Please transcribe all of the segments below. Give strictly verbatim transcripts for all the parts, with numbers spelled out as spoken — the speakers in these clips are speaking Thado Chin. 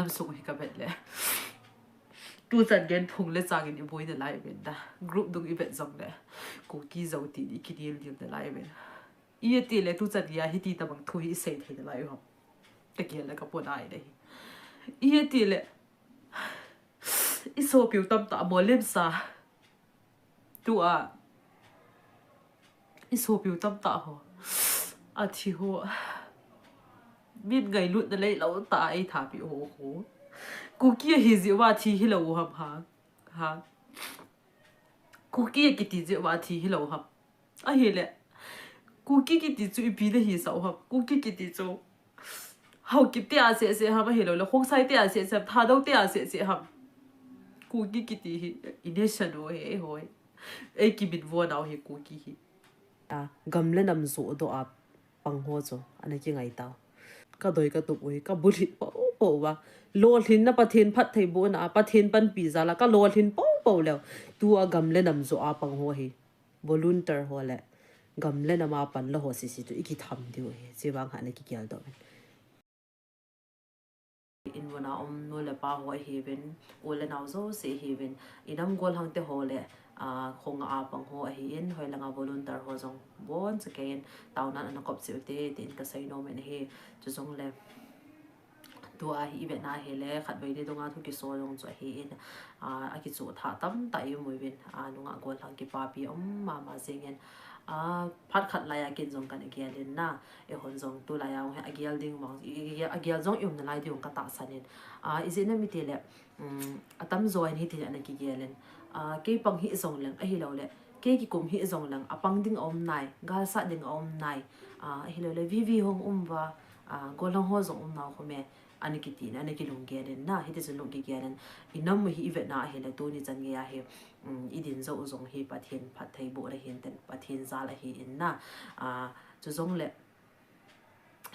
Inam sung hi ka vet le, tuchan gei phung le chang in i boi nalai ven da. Group dung i vet jong le, Kuki Zo tin i kinel nel nalai ven. I ti le tuchan gei a hiti tabang thu hi i sei thei nalai u ham. Ka gel le ka pon ai le hi. I ti le, i sopiu tamtah a molim sa. Tua i sopiu tamtah ho a thi ho, min ngailutna lei lou tah a ei thapi ho ho. Kuki ahi jeh uva thi hilou ham ha. Ha. Kuki kiti jeh uva thi hilou ham. Ahile, Kuki kiti chu ipi nahi sah u ham. Kuki kiti chu Haokip te a seh seh ham, ahilou le Khongsai te a seh seh ham, Thadou te a seh seh ham. Kuki kiti hi i nation u hi, hoi. Ei kimin vo nau hi Kuki hi. A, gam le nam joh doh a pang ho chu ana kingai tau. Ka doi ka tup u hi ka bulhit po po uva. Lolhinna, Pathen phattheibohna a, Pathen panpi jal a ka lolhin po po leu. Tua gam le nam joh a pang ho hi volunteer ho le gam le nam a panla ho sese chu i kitham diu hi. Chevang hi ana kigel doh in. Inmun a um nu le pa ho ahiuvin, u le nao jouse ahiuvin, i nam golhang te ho le, a, khonga a pang ho ahin, hoilanga volunteer ho jong boncha keiyin taonan ana kop cheh ute, tin ka seinom in ahi. Chujongle, tua hi i vetna hile, khatvei ni dunga thu kiso jong chu ahin, a, akichoh thah tamtah i um uvin, a, nungah golhang kipapi um mama jengin, a, phat khat laiya ken jong kana gel in na, eihon jong tulaiya hung hi agel ding vang, i, i, agel jong i um nalai ding ka tahsan in, a, ijeh inem itile, um, atamjo in hitin ana kigel in, a, kei pang hih jongleng, ahilou le, kei kikum hih jongleng, apang ding aum nai, galsat ding aum nai, a, ahilou le, VV hung um uva, a, golhang ho jong um nau khom e, ana kiti in, ana kilunggel in na, hiti chun lung kigel in, i nam u hi i vetna ahile, tuni chan geiya hi, um, i din jou u jong hi Pathen phattheibohna ahin tin, Pathen jal ahin na, a, chujongle,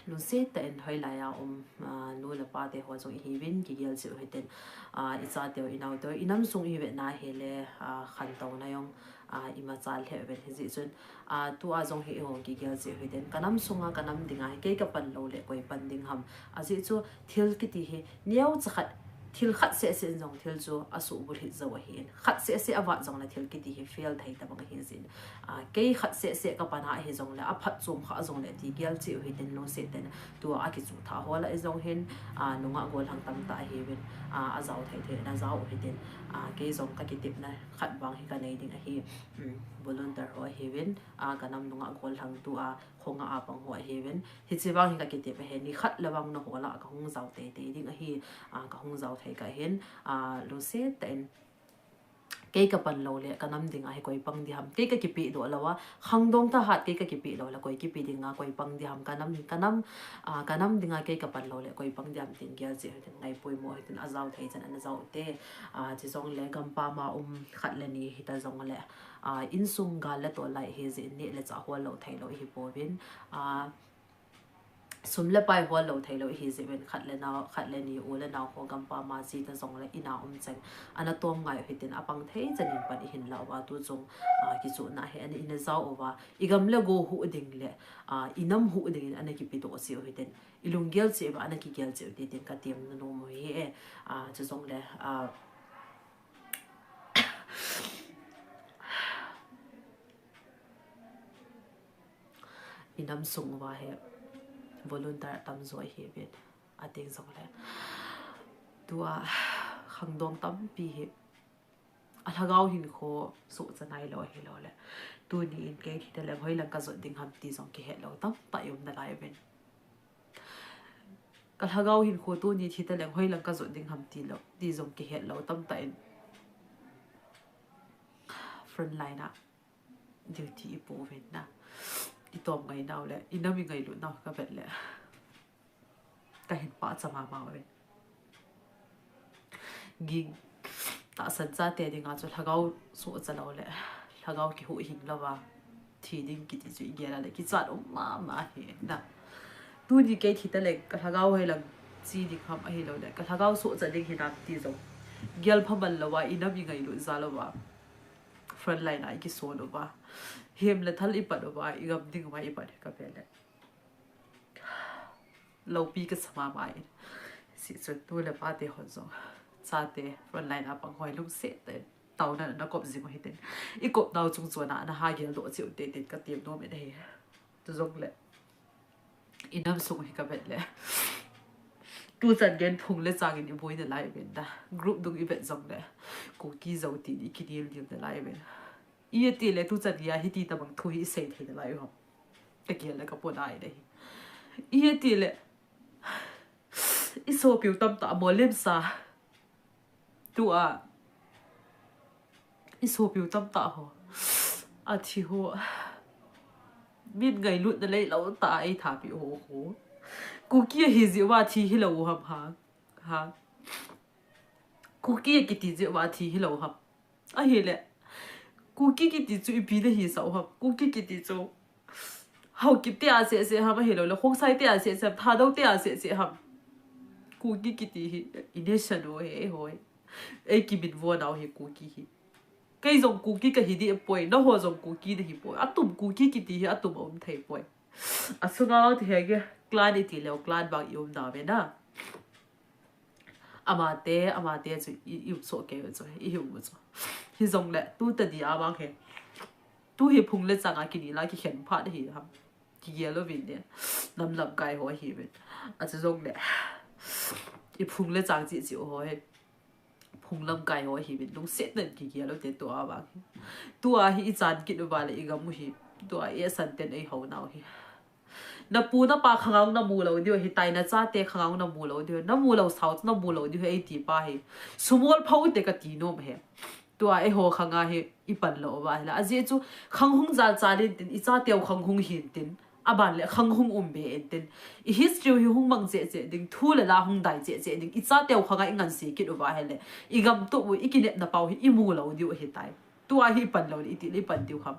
lungset tah in hoilaiya um, a, nu le pa te ho jong ihiuvin, kigel cheh u hitin, a, i chateu, i naoteu, i nam sung i vetna hile, a, khantouna jong, a, i machal lheh uvin hijeh chun, a, tua jong hi eihon kigel cheh u hitin, ka nam sunga, ka nam dinga hi kei ka pan lou le koi pan ding ham. Ajeh chu thil kiti hi neocha khat, thil khat seh seh in jong thil chu asuh bulhit jou ahin, khat seh seh avat jongle thil kiti hi fail thei tabang ahi jeh in, a, kei khat seh seh ka pan a ahi jongle, aphatchom kha jongle ti gel cheh u hitin, lungset tah in tua akichoh thah ho lah a jong hin, a, nungah golhang tamtah ahiuvin, a, ajao thei thei in ajao u hitin, a, kei jong ka kitepna khat vang hi ka nei ding ahi, um, volunteer ho ahiuvin, a, ka nam nungah golhang tua khonga a pang ho ahiuvin, hiche vang hi ka kitep ahi, nikhat le vang nangho lah a ka hung jao teitei ding ahi, a, ka hung jao thei kah hin, a, lungset tah in, kei ka pan lou le ka nam dinga hi koi pang ding ham, kei ka kipehdoh lou a, khangdong thahat kei ka kipeh lou le koi kipe dinga koi pang ding ham, ka nam, ka nam, a, ka nam dinga kei ka pan lou le koi pang ding ham tin gel cheh u hitin, ngai poimo u hitin, ajao thei chan ana jao ute, a, chujongle gampam a um khat le ni hita jongle, a, insung gal le tol lai ahi jeh in neh le chah hol lou thei lou ihi pouvin, a, sum le pai hol lou thei lou ihi jeh uvin khat le nao, khat le ni u le nao ho gampam a jita jongle ina um cheng ana tom ngai u hitin apang thei chan in pan ihin lah uva tu chung, a, kichohna hi ana ina jao uva i gam le go huh ding le, a, i nam huh ding in ana kipedoh cheh u hitin i lunggel cheh uva ana kigel cheh u hitin ka temna nom u hi e, a, chujongle, a, I nam sung uva hi volunteer atamjo ahiuvin, ateng jongle tua khangdong tampi hi alhagao hinkho sohcha nailou ahilou le, tuni in kei thi taleng hoilang kajot ding ham ti jong kihet lou tamtah i um nalai uvin. Ka lhagao hinkho tuni thi taleng hoilang kajot ding ham tilou ti jong kihet lou tamtah in front line a duty i po uvin na. I tom ngai nau le i nam i ngailut nau ka vet le kahin pahcha mama uvin. Ging tahsan chate dinga chu lhagao sohcha lou le lhagao kihuhhing louva thi ding kiti chu i gel a le kichat um mama hi na. Tuni kei thi taleng ka lhagao hoilang che ding ham ahilou le ka lhagao sohcha ding hinam ti jong gel phaman louva i nam i ngailut jal uva front line a i kison uva, hem le thal i pat uva, i gam ding uva i pat hi ka vet le loupi kasa mama in. Sih chun tu le pa te hon jong, chate, frontline a pang hoi lungset tah in taona na kop jing u hitin. I kop nau chung chun ana ha geldoh cheh u te tin ka tem nom in ahi. Tu jongle, i nam sung hi ka vet le, tu chan gei phung le chang in i boi nalai uvin da. Group dung i vet jongle, Kuki Zo tin i kinel nel nalai uvin. I ati le tu chan gei a hiti tabang thu hi i sei thei nalai u ham, ka gel le ka pon ai da hi. I ati le, i sopiu tamtah, Molemsa, tua i sopiu tamtah ho, athi ho, min ngailutna leilou tah a ei thapi ho ho, Kuki ahi jeh uva thi hilou u ham ha? Ha? Kuki akiti jeh uva thi hilou u ham? Ahile, Kuki kiti chu ipi nahisah u ham? Kuki kiti chu Haokip te a seh seh ham, ahilouleh Khongsai te a seh seh ham, Thadou te a seh seh ham? Kuki kiti hi i nation u ahi, eiho hi, ei kiminvo nau hi Kuki hi. Kei jong Kuki kahi deh poi, nangho jong Kuki nahi poi. Atum Kuki kiti hi atum aum thei poi. Asunga ti henge, clan iti leu clan vang i um nauve na. Amate, amate chu i, i um soh kei u chu, i hi um u chu. Hijongle, tu tadi a vang hi, tu hi phung le chang a kinel a kikhen phat ahi ham? Kigel uvin ne. Nam lamkai ho ahiuvin. Achu jongle, i phung le chang cheh cheh u ho hi, phung lamkai ho ahiuvin. Lungset tah in kigel u te tua vang hi. Tua hi i chan kit uva le i gam u hi, tua i asan ten ei hou nau hi. Na pu na pa khanga namu lou diu ahitai, na chate khanga namu lou diu, namu lou sao chu namu lou diu ahi, eiti pa hi. Sumol phou te kati nom ahi. Tua eiho khanga hi i pan lou uva ahile, ajeh chu khang hung jal chal intin, i chateu khang hung hi intin, aban le khang hung um be intin, i history u hi hung mang cheh cheh ding, thu le la hung dai cheh cheh ding, i chateu khanga i ngansi kit uva ahile, i gam tup u, i kinepna pau hi i mu lou diu ahitai. Tua hi i pan lou le iti le i pan diu ham?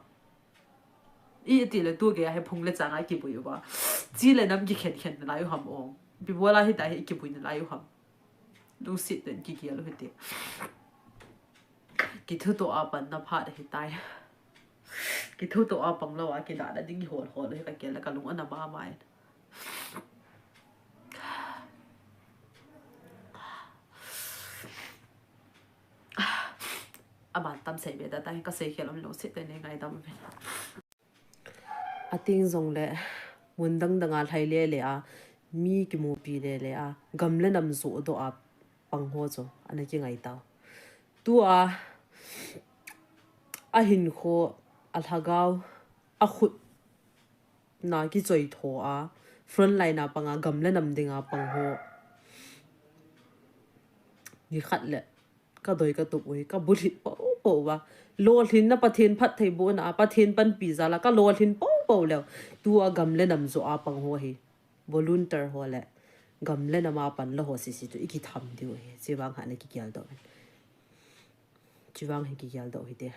I ati le tu gei a hi phung le chang a i kiboi uva, chi le nam kikhen khen nalai u ham ong? Ipi bol a hitia hi i kiboi nalai u ham? Lungset tah in kigel u hite. Kithutoh a panna phat ahitai. Kithutoh a pang lou a kidalha ding i hol hol u hi ka gel le ka lung ana mama in. Aban tam sei be da tai, ka seikhel um lou se te nei ngaidam uvin. Ating jongle, mun dang dang a lhai le le a, mi kimupi le le a, gam le nam johdoh a pang ho chu ana kingai tau. Tua ahinkho, alhagao, akhut na kichoi tho a, frontline a pang a, gam le nam dinga pang ho, nikhat le kadoi katup u hi kabulhit poupou uva, lolhinna, Pathen phattheibohna a, Pathen panpi jal a kalolhin poupou leu, tua gam le nam joh a pang ho hi, volunteer ho le gam le nam a pan la ho sese chu i kitham diu ahi. Chuvang hi ana kigeldoh in. Chuvang hi kigeldoh hite.